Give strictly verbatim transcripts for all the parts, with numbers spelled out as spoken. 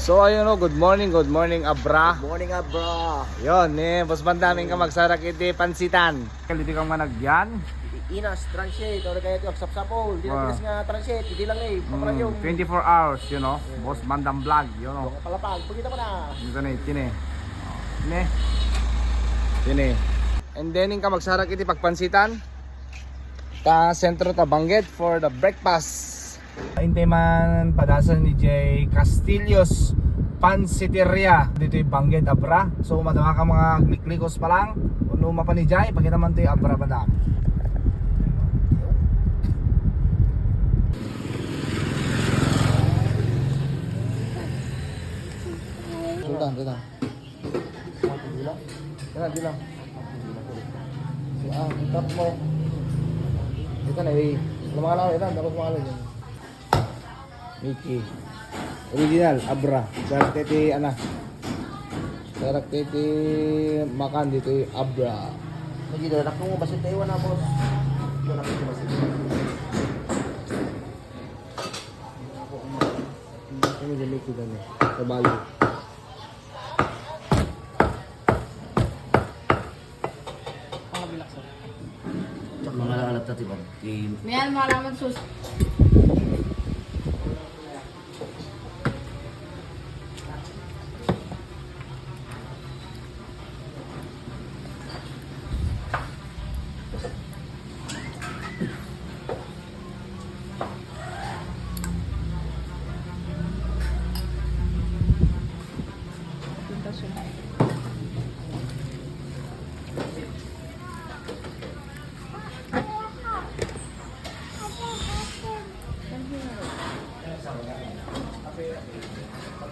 So ayun, no, good morning, good morning, Abra. Morning, Abra. Yun, ni Boss Bandam, inka magsarak iti pansitan. Ditoy ka managyan. Inas, transit, o kaya iti agsapsapol, di na nga transit, hindi lang eh, paparayong. Mm, twenty-four hours, you know, Boss Bandam Vlog, you know. Yung palapag, pagkita mo na. Ito na, ito na. Ito na. Ito na. And then, inka magsarak iti pagpansitan. Ta sentro ta Benguet for the breakfast. Intay man padasan ni Jay Castillo's Pansiteria ditoy Benguet, Abra. So, madama ka mga agliklikos pa lang. Uno mapan ni Jay, pakita man toy Abra pa daan. Sultan, sultan. Dila, dila. Ah, tap mo. Ito na, eh. Lumangalan, ito, tapos lumangalan dyan. Mickey. Original, Abra. Sarap ti, ana. Sarap ti makan ditoy, Abra. Lagi, dadak mo, basit tayo na, boss. Dadak mo, basit. Ano dyan, Mickey, dyan, eh? Sa bali. Mga alat ta ti bab-, ti Mian, malaman sus.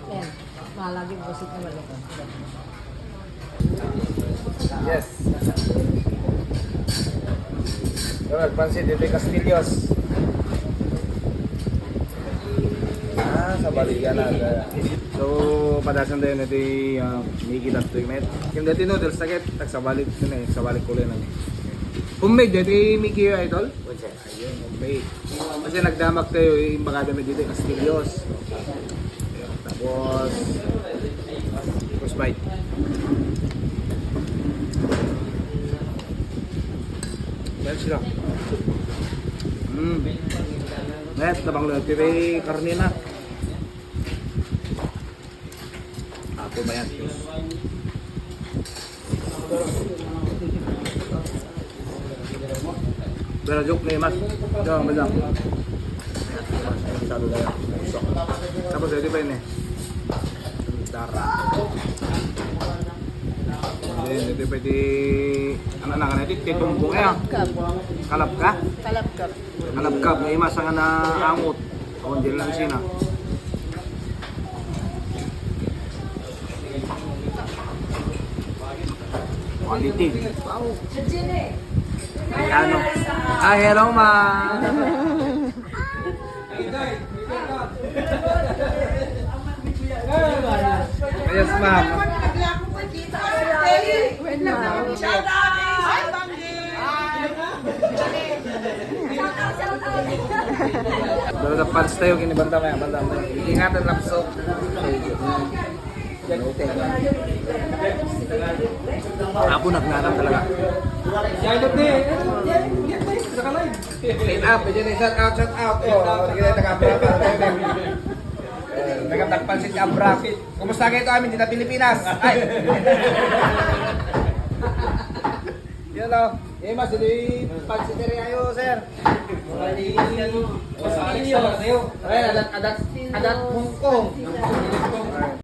Yan. Malagip ko si Kamaloko. Yes. Pero nagpansit dito yung Castillos. Ah, sa balikan na. So, padasan tayo na di, ah, Mickey Tatoy Met. Yung dati noodles, sakit. Tagsabalik ko na eh. Sabalik ko lang eh. Homemade, dati Mickey, idol? Ayun, okay. Kasi nagdamag tayo, eh, imbagada mi dito, Castillos. Tapos, tapos bite. Ayan sila. Mm. Net, tabang lang. Tibay karne na. Apo ba yan? Pero joke ni Mas. Joke, madam. Masyado na yan. Tapos, ito pa yun eh. Dara. Then, ito pa iti, ano na, ano iti, titumbong eh. Kalabkab. Kalabka? Kalabkab. Kalabkab, may masa nga naangot. O, hindi lang sina. Quality. Wow. Ano? Ah, hello, ma. Yes, ma'am. When, ma'am. Pero the fans tayo, kinibanta mo yan, banta mo yan. Ingatan, lapso. Apo, nagnanan talaga. Line up, pwede na, shout out, shout out. Oh, sige, taga-Abra pa. Taga-Abra pa si Abra. Kumusta kayo ito amin dito Pilipinas? Ay. Yan o. Eh, mas, ito yung pansiteria ayo, sir. Ay, adat, adat, adat Hong Kong.